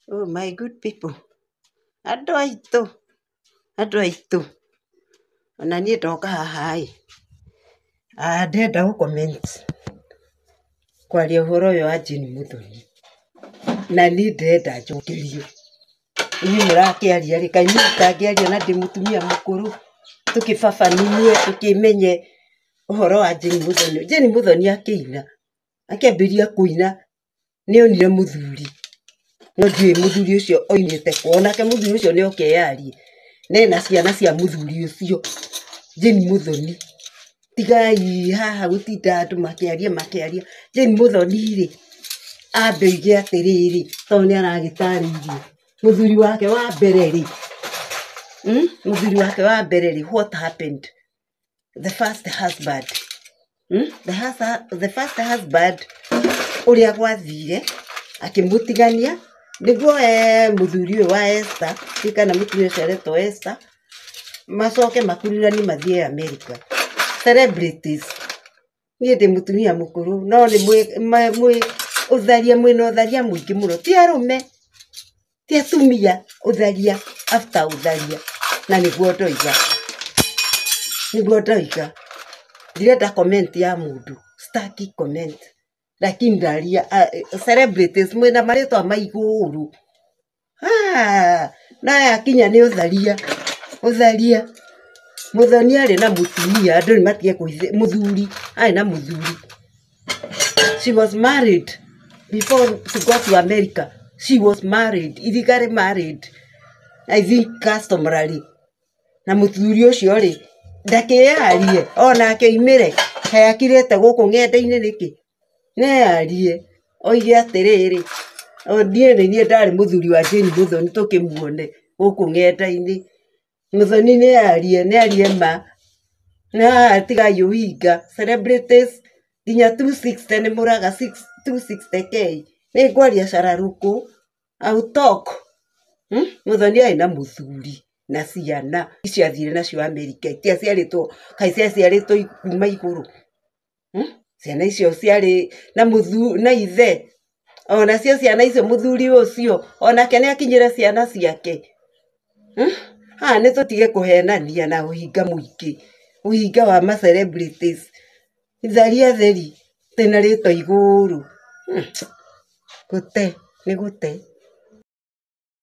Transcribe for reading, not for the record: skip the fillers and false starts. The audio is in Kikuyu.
Oh my good people, andũ aitũ, andũ aitũ, ona niĩ ndoka haha ĩ, ndĩrenda gũ comment kwaria ũhoro ũyũ wa Jane Muthoni, na niĩ ndĩrenda njokerio. Inyuĩ mũrakĩaria rĩ, kaĩ niĩ itangĩaria na ndĩ mũtumia mũkũrũ, tũkĩbabanĩrie tũkĩmenye ũhoro wa Jane Muthoni. Jane Muthoni akĩina, akĩambĩrĩria kũina nĩ onire mũthuri, no ndiũĩ mũthuri ũcio oimĩte kũ, onake mũthuri ũcio nĩ oke eyarie, na ena ciana cia mũthuri ũcio, Jane Muthoni. Tigai haha gũtinda andũ makĩaria makĩaria. Jane Muthoni rĩ, ambe oige atĩrĩrĩ, tondũ nĩ aragĩtarĩirie, mũthuri wake wa mbere rĩ, mũthuri wake wa mbere rĩ, what happened? The first husband. The first husband ũrĩa gwathire akĩmũtigania nĩguo mũthuri ũyũ wa Esther ndiũĩ kana mũtumia ũcio aretwo Esther macoke makururanie mathiĩ America. Celebrities, niĩ ndĩ mũtumia mũkũrũ no nĩ mwĩ ũtharia mwĩna ũtharia mũingĩ mũno, ti arũme, ti atumia, ũtharia after ũtharia, na nĩguo ndoiga, nĩguo ndoiga. Ndirenda comment ya mũndũ, sitaki comment, lakini ndaria celebrities mwĩna marĩtwa ma igũrũ, na yakinya nĩ ũtharia, ũtharia. Mũthoni arĩ na mũtumia, andũ nĩ matige kũhithĩrĩria, mũthuri, arĩ na mũthuri. She was married before she got to America. She was married, illegally married. I think customarily. Na mũthuri ũcio rĩ, ndakĩyarie onake oimĩre, kaĩ akirĩte gũkũ ng'enda-inĩ nĩkĩ? Nĩeyarie oige atĩrĩrĩ, niĩ nĩ niĩ ndarĩ mũthuri wa Jane Muthoni tũkĩmuone gũkũ ng'enda-inĩ. Muthoni nĩarie, nĩarie ma. Na haha tigai ũhinga, celebrities nginya 260 nĩ mũraga 260K. Nĩ ngwaria cararũkũ, I will talk. Muthoni arĩ na mũthuri na ciana icio athire nacio Amerika, itiaciarĩtwo, kaĩ ciaciarĩtwo kuma igũrũ? Ciana icio ciarĩ na mũthuri na ithe, onacio ciana icio mũthuri ũcio onake nĩ akinyĩre ciana ciake. Haha nĩ tũtige kũhenania na ũhinga mũingĩ, ũhinga wa ma celebrities. Tharia theri twĩna rĩtwa igũrũ. Gũte nĩ gũte.